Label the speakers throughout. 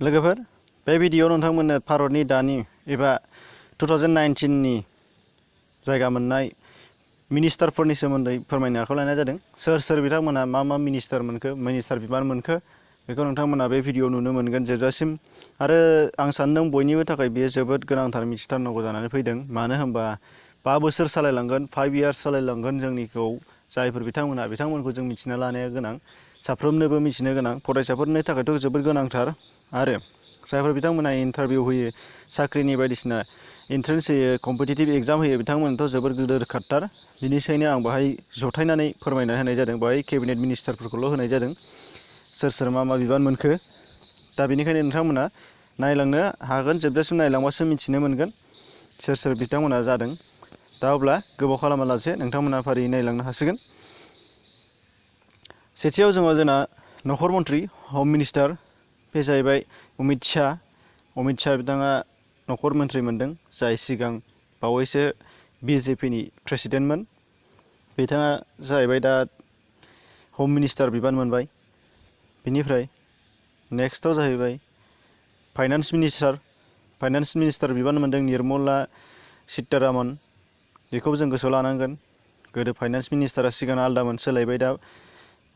Speaker 1: लोगोफोर बे भिडिअ नोंथांमोननो भारतनि दानि एबा 2019 नि जायगा मोननाय मिनिस्टारफोरनि सोमोन्दै फोरमायनो आखायाव लानाय जादों। सोर सोर बिथांमोना मा मिनिस्टार बिबान मोनखो बेखौ नोंथांमोना बे भिडिअ नुनो मोनगोन जोबजासिम। आरो आं सान्दों बयनिबो थाखाय बेयो जोबोद गोनांथार मिथिथारनांगौ जानानै फैदों। मानो होनबा 5 बोसोर सालायलांगोन 5 इयार्स सालायलांगोन जोंनिखौ जायफोर बिथांमोनखौ जों मिथिना लानाया गोनां, साफ्रोमनोबो मिथिनो गोनां, फरायसाफोरनि थाखायथ' जोबोद गोनांथार। आरो जायफोर बिथांमोना इन्टारभिउ होयो, साख्रिनि बायदिसिना एन्ट्रेन्स होयो, कम्पिटिटिभ एग्जाम होयो, बिथांमोनथ' जोबोद गिदिर खाथार। बिनिखायनो आं बाहाय जथायनानै फोरमायना होनाय जादों। बाहाय केबिनेट मिनिस्टारफोरखौल' होनाय जादों, सोर सोर मा बिबान मोनखो। दा बेनिखायनो नोंथांमोना नायलांनो हागोन, जोबजासिम नायलांबासो मिथिनो मोनगोन सोर सोर बिथांमोना जादों। दा अब्ला गोबाव खालामालासे नोंथांमोना फारियै नायलांनो हासिगोन। सेथियाव जोंना नखर मन्त्रि, हम मिनिस्टार, बे जाहैबाय अमित शाह बिथाङा नखर मन्त्रि मोनदों, जाय सिगां बावैसो BJP नि प्रेसिडेन्टमोन। बिथाङा जाहैबाय दा हम मिनिस्टार बिबान मोनबाय। बिनिफ्राय नेक्स्टआव जाहैबाय फाइनान्स मिनिस्टार बिबान मोनदों निर्मला सीतारामन। बेखौबो जों गोसोआव लानांगोन। गोदो फाइनान्स मिनिस्टारा सिगां आलदामोन, सोलायबाय, दा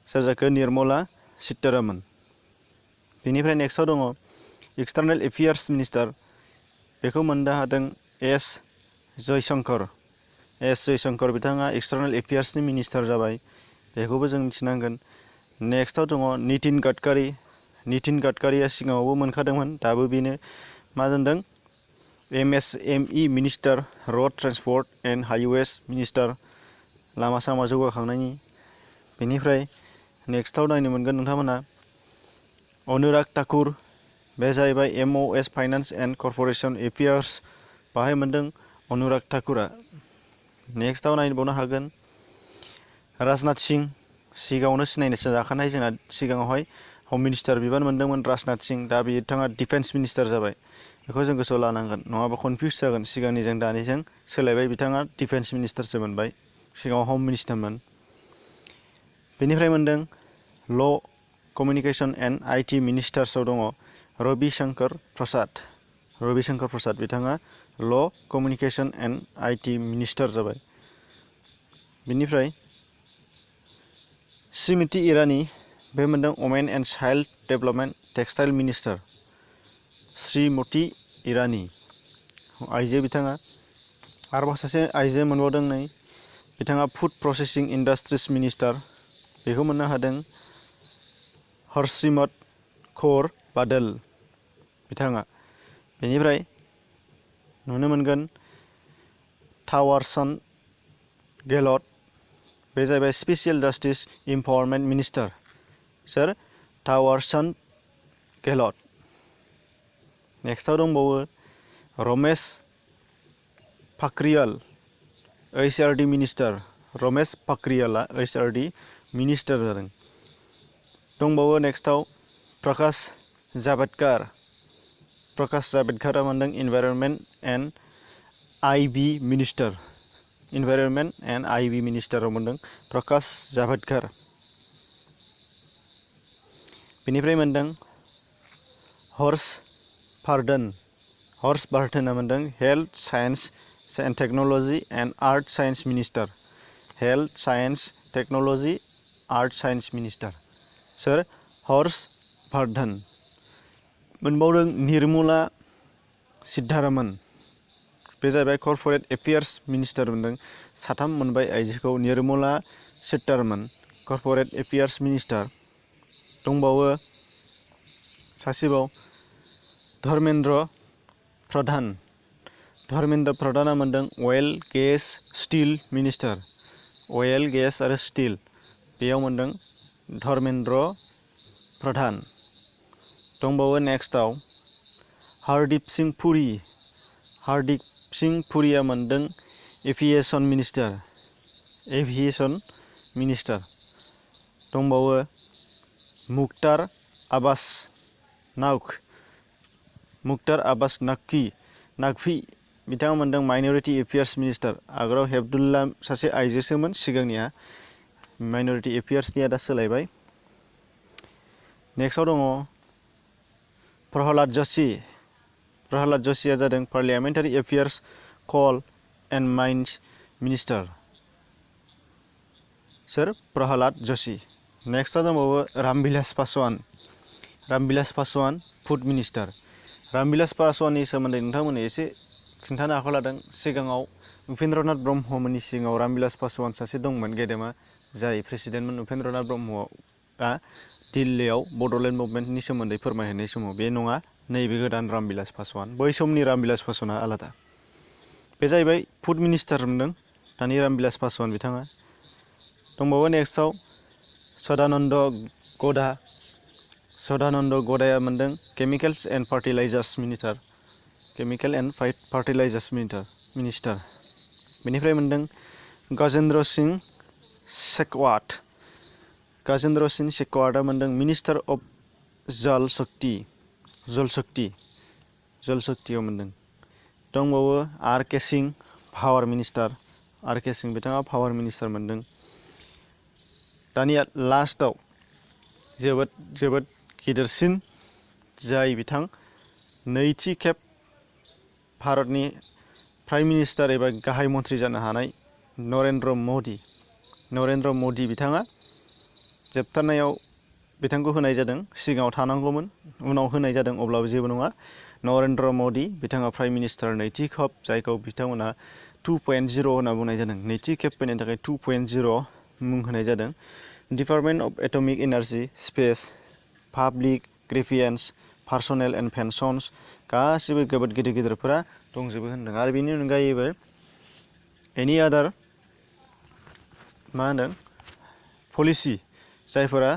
Speaker 1: सोर जाखो? निर्मला सीतारामन। बेनिफ्राय नेक्स्टआव दङ एक्सटार्नेल एफेयार्स मिनिस्टार। बेखौ मोननो हादों एस जयशंकर बिथाङा एक्सटार्नेल एफेयार्सनि मिनिस्टार जाबाय। बेखौबो जों मिथिनांगोन। नेक्स्टआव दङ नितिन गडकारिया सिगाङावबो मोनखादोंमोन, दाबो बेनो मा दोनदों? MSME minister, road transport and highways minister, लामा सामा जौगाखांनायनि। बेनिफ्राय नेक्स्टआव नायनो मोनगोन नोंथांमोना अनुराग ठाकुर, बे जाहैबाय MOS finance and corporation affairs, बाहाय मोनदों अनुराग ठाकुरा। नेक्स्टआव नायबावनो हागोन राजनाथ सिंह, सिगाङावनो सिनायनो जाखानाय, जोंना सिगाङावहाय हम मिनिस्टार बिबान मोनदोंमोन राजनाथ सिंह, दा बिथाङा डिफेन्स मिनिस्टार जाबाय। बेखौ जों गोसोआव लानांगोन, नङाबा कनफिउस जागोन। सिगांनिजों दानिजों सोलायबाय, बिथाङा डिफेन्स मिनिस्टारसो मोनबाय, सिगाङाव हम मिनिस्टारमोन। बेनिफ्राय मोनदों ल कमिउनिकेसन एन्ड IT मिनिस्टार्सआव दङ रबि शंकर प्रसाद, बिथाङा ल कमिउनिकेसन एन्ड IT मिनिस्टार जाबाय। बिनिफ्राय स्मृति ईरानी, बे मोनदों women and child development textile minister. Smriti Irani आइजो बिथाङा। आरोबाव सासे आइजो मोनबावदों नै, बिथाङा फुड प्रसेसिं इन्डास्ट्रिज मिनिस्टार। बेखौ मोननो हादों हरसिमरत कौर बादल बिथाङा। बेनिफ्राय नुनो मोनगोन थावारचन्द गेहलट, बे जाहैबाय स्पेसियेल जास्टिस इम्पावारमेन्ट मिनिस्टार। सोर? थावारचन्द गेहलट। नेक्स्टआव दंबावो रमेश पाखरियाल, HRD मिनिस्टार। रमेश पाखरियाला HRD मिनिस्टार जादों। दंबावो नेक्स्टआव प्रकाश जाभेदकारा मोनदों environment and IB minister. Environment and IB मिनिस्टाराव मोनदों प्रकाश जाभेदकार। बेनिफ्राय मोनदों हर्ष बार्धना मोनदों health science and technology and art science minister. Health science technology art science minister. सोर? हर्ष बार्धन। मोनबावदों निर्मला सीतारामन, बे जाहैबाय कर्परेट एफेयार्स मिनिस्टार मोनदों। साथाम मोनबाय आइजोखौ, Nirmala Sitharaman corporate affairs minister. दंबावो सासेबाव धर्मेन्द्र प्रधाना मोनदों oil gas steel minister. Oil gas आरो स्टिल, बेयाव मोनदों धर्मेन्द्र प्रधान। दंबावो नेक्स्टआव हरदीप सिंह पुरिया मोनदों एभिएशन मिनिस्टार। दंबावो मुख्तार आब्बास नाकभि, बिथाङा मोनदों माइन'रिटि एफेयार्स मिनिस्टार। आगोलाव हेबदुल्ला सासे आइजोसोमोन सिगांनिया, माइन'रिटि एफेयार्सनिया दा सोलायबाय। नेक्स्टआव दङ प्रहलाद जोशीया जादों parliamentary affairs coal and mines minister. सोर? प्रहलाद जोशी। नेक्स्टआव दंबावो रामबिलास पासवान फुड मिनिस्टार। रामबिलास पासवाननि सोमोन्दै नोंथांमोननो एसे खिन्थानो आखायाव लादों। सिगाङाव उपेन्द्रनाथ ब्रह्ममोननि सिगाङाव रामबिलास पासवान सासे दंमोन गेदेमा, जाय प्रेसिडेन्टमोन। उपेन्द्रनाथ ब्रह्मआ दिल्लीयाव बड'लेण्ड मुभमेन्टनि सोमोन्दै फोरमायहैनाय समाव बे नङा, नैबे गोदान रामबिलास पासवान। बै समनि रामबिलास पासवाना आलादा। बे जाहैबाय फुड मिनिस्टार मोनदों दानि रामबिलास पासवान बिथाङा। दंबावो नेक्स्टआव सदानन्द गौडाया मोनदों केमिकेल्स एन्ड फार्टिलाइजार्स मिनिस्टार। बेनिफ्राय मोनदों गजेन्द्र सिंह शेखावतआ मोनदों मिनिस्टार अफ जल शक्तियाव मोनदों। दंबावो आर के सिंह पावार मिनिस्टार बिथाङा पावार मिनिस्टार मोनदों। दानिया लास्टआव जोबोद गिदिरसिन, जाय बिथां नैथि खेब भारतनि प्राइम मिनिस्टार एबा गाहाय मन्थ्रि जानो हानाय नरेन्द्र मदि बिथाङा जोबथारनायाव बिथांखौ होनाय जादों। सिगाङाव थानांगौमोन, उनाव होनाय जादों, अब्लाबो जेबो नङा। नरेन्द्र मदि बिथाङा प्राइम मिनिस्टार नैथि खेब, जायखौ बिथांमोना 2.0 होनना बुंनाय जादों। नैथि खेब फैनायनि थाखाय 2.0 मुं होनाय जादों। Department of atomic energy, space, public grievance, personnel and pensions गासिबो जोबोद गिदिरफोरा दंजोबो होनदों। आरो बेनि अनगायैबो एनि आदार पलिसि जायफोरा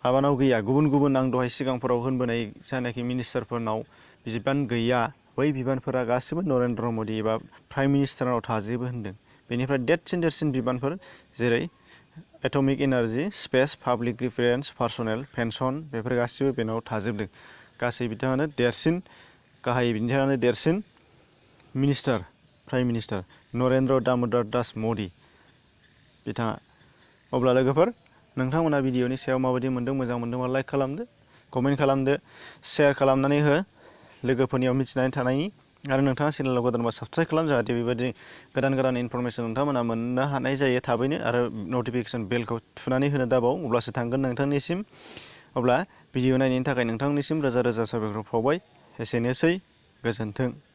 Speaker 1: माबानाव गैया, गुबुन आं दहाय सिगांफोराव होनबोनाय जायनाखि मिनिस्टारफोरनाव बिबान गैया, बै बिबानफोरा गासिबो नरेन्द्र मदि एबा प्राइम मिनिस्टारनाव थाजोबो होनदों। बेनिफ्राय देरसिन बिबानफोर जेरै atomic energy, space, public grievance, personnel pension, बेफोर गासिबो बेनाव थाजोबदों। गासै बिथाङानो देरसिन minister, prime minister Narendra Damodar Das Modi बिथाङा। अब्ला लोगोफोर, नोंथांमोना भिडिअनि सायाव माबायदि मोनदों? मोजां मोनदोंबा लाइक खालामदो, कमेन्ट खालामदो, शेयार खालामनानै हो लोगोफोरनियाव मिथिनानै थानायनि। आरो नोंथाङा चेनेलाव गोदानबा साबस्क्राइब खालाम, जाहाथे बेबायदि गोदान इनफरमेसन नोंथांमोना मोननो हानाय जायो थाबैनो। आरो नटिफिकेसन बेलखौ थुनानै होनो दाबाव, अब्लासो थांगोन नोंथांनिसिम। अब्ला भिडिअ नायनायनि थाखाय नोंथांनिसिम रोजा साबायखर बावबाय। एसेनोसै, गोजोन्थों।